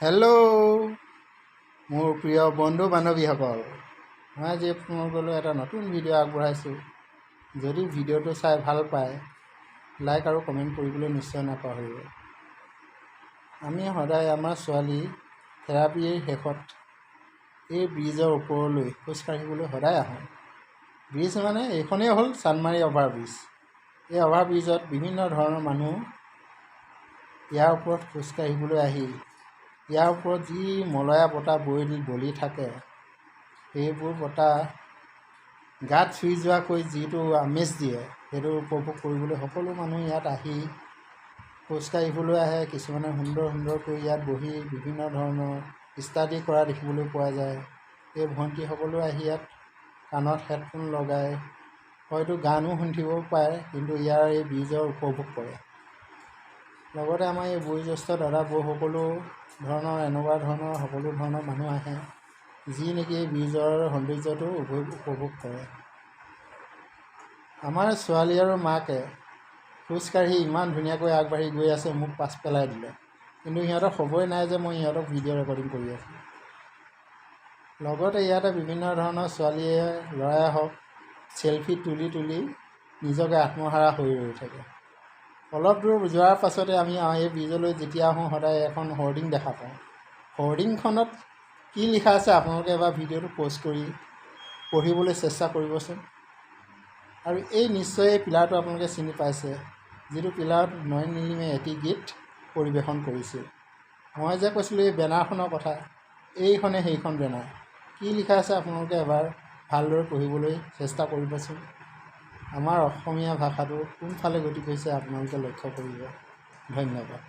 Hello' মোৰ প্ৰিয় বন্ধু বান্ধৱীসকল, মই আজি আপোনালোকলৈ এটা নতুন ভিডিঅ' আগবঢ়াইছোঁ। যদি ভিডিঅ'টো চাই ভাল পায়, লাইক আৰু কমেণ্ট কৰিবলৈ নিশ্চয় নাপাহৰিব। আমি সদায় আমাৰ ছোৱালী থেৰাপিৰ শেষত এই ব্ৰিজৰ ওপৰলৈ খোজকাঢ়িবলৈ সদায় আহোঁ। ব্ৰিজ মানে এইখনেই হ'ল চানমাৰি অভাৰ ব্ৰিজ। এই অভাৰ ব্ৰিজত বিভিন্ন ধৰণৰ মানুহ ইয়াৰ ওপৰত খোজকাঢ়িবলৈ আহি ইয়াৰ ওপৰত যি মলয়া বতাহ বৈ বলি থাকে, সেইবোৰ বতাহ গাত চুই যোৱাকৈ যিটো আমেজ দিয়ে, সেইটো উপভোগ কৰিবলৈ সকলো মানুহ ইয়াত আহি খোজকাঢ়িবলৈ আহে। কিছুমানে সুন্দৰ সুন্দৰকৈ ইয়াত বহি বিভিন্ন ধৰণৰ ষ্টাডি কৰা দেখিবলৈ পোৱা যায়। এই ভণ্টিসকলেও আহি ইয়াত কাণত হেডফোন লগাই হয়তো গানো শুনি থাকিব পাৰে, কিন্তু ইয়াৰ এই ব্ৰিজৰ উপভোগ কৰে। লগতে আমাৰ এই বয়োজ্যেষ্ঠ দাদা বৌসকলো ধৰণৰ এনেকুৱা ধৰণৰ সকলো ধৰণৰ মানুহ আহে, যি নেকি এই ব্ৰিজৰ সৌন্দৰ্যটো উপভোগ কৰে। আমাৰ ছোৱালী আৰু মাকে খোজকাঢ়ি ইমান ধুনীয়াকৈ আগবাঢ়ি গৈ আছে, মোক পাছ পেলাই দিলে। কিন্তু সিহঁতৰ খবৰেই নাই যে মই সিহঁতক ভিডিঅ' ৰেকৰ্ডিং কৰি আছোঁ। লগতে ইয়াতে বিভিন্ন ধৰণৰ ছোৱালীয়ে ল'ৰাই হওক, চেলফি তুলি তুলি নিজকে আত্মহাৰা হৈ ৰৈ থাকে। অলপ দূৰ যোৱাৰ পাছতে আমি এই ব্ৰিজলৈ যেতিয়া আহোঁ, সদায় এখন হৰ্ডিং দেখা পাওঁ। হৰ্ডিংখনত কি লিখা আছে, আপোনালোকে এবাৰ ভিডিঅ'টো প'জ কৰি পঢ়িবলৈ চেষ্টা কৰিবচোন। আৰু এই নিশ্চয় এই পিলাৰটো আপোনালোকে চিনি পাইছে, যিটো পিলাৰত নয়ন নীলিমে এটি গীত পৰিৱেশন কৰিছিল। মই যে কৈছিলোঁ এই বেনাৰখনৰ কথা, এইখনে সেইখন বেনাৰ। কি লিখা আছে, আপোনালোকে এবাৰ ভালদৰে পঢ়িবলৈ চেষ্টা কৰিবচোন। আমাৰ অসমীয়া ভাষাটো কোনফালে গতি কৰিছে, আপোনালোকে লক্ষ্য কৰিব। ধন্যবাদ।